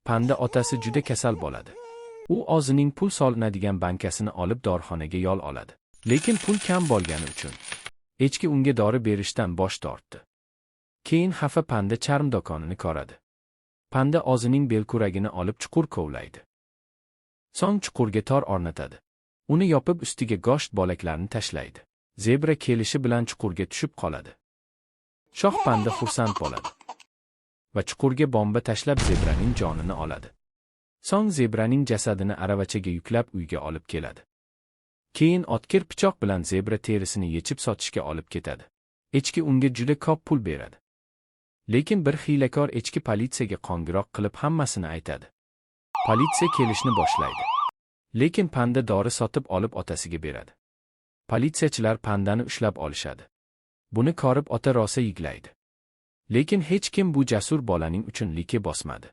Panda otasi juda kasal bo'ladi. U o'zining pul solinadigan bankasini olib dorixonaga yo'l oladi. Lekin pul kam bo'lgani uchun echki unga dori berishdan bosh tortdi. Keyin xafa panda charm do'konini ko'radi. Panda o'zining belkuragini olib chuqur kovlaydi. So'ng chuqurga tor o'rnatadi. Uni yopib ustiga go'sht bo'laklarini tashlaydi. Zebra kelishi bilan chuqurga tushib qoladi. Shoh panda xursand bo'ladi va chuqurga bomba tashlab zebraning jonini oladi. So'ng zebraning jasadini aravachaga yuklab uyga olib keladi. Keyin o'tkir pichoq bilan zebra terisini yechib sotishga olib ketadi. Echki unga juda ko'p pul beradi. Lekin bir hiylakor echki politsiyaga qo'ng'iroq qilib hammasini aytadi. Politsiya kelishni boshlaydi. Lekin panda dori sotib olib otasiga beradi. Politsiyachilar pandani ushlab olishadi. Buni ko'rib ota rosa yig'laydi. Lekin hech kim bu jasur bolaning uchun like bosmadi.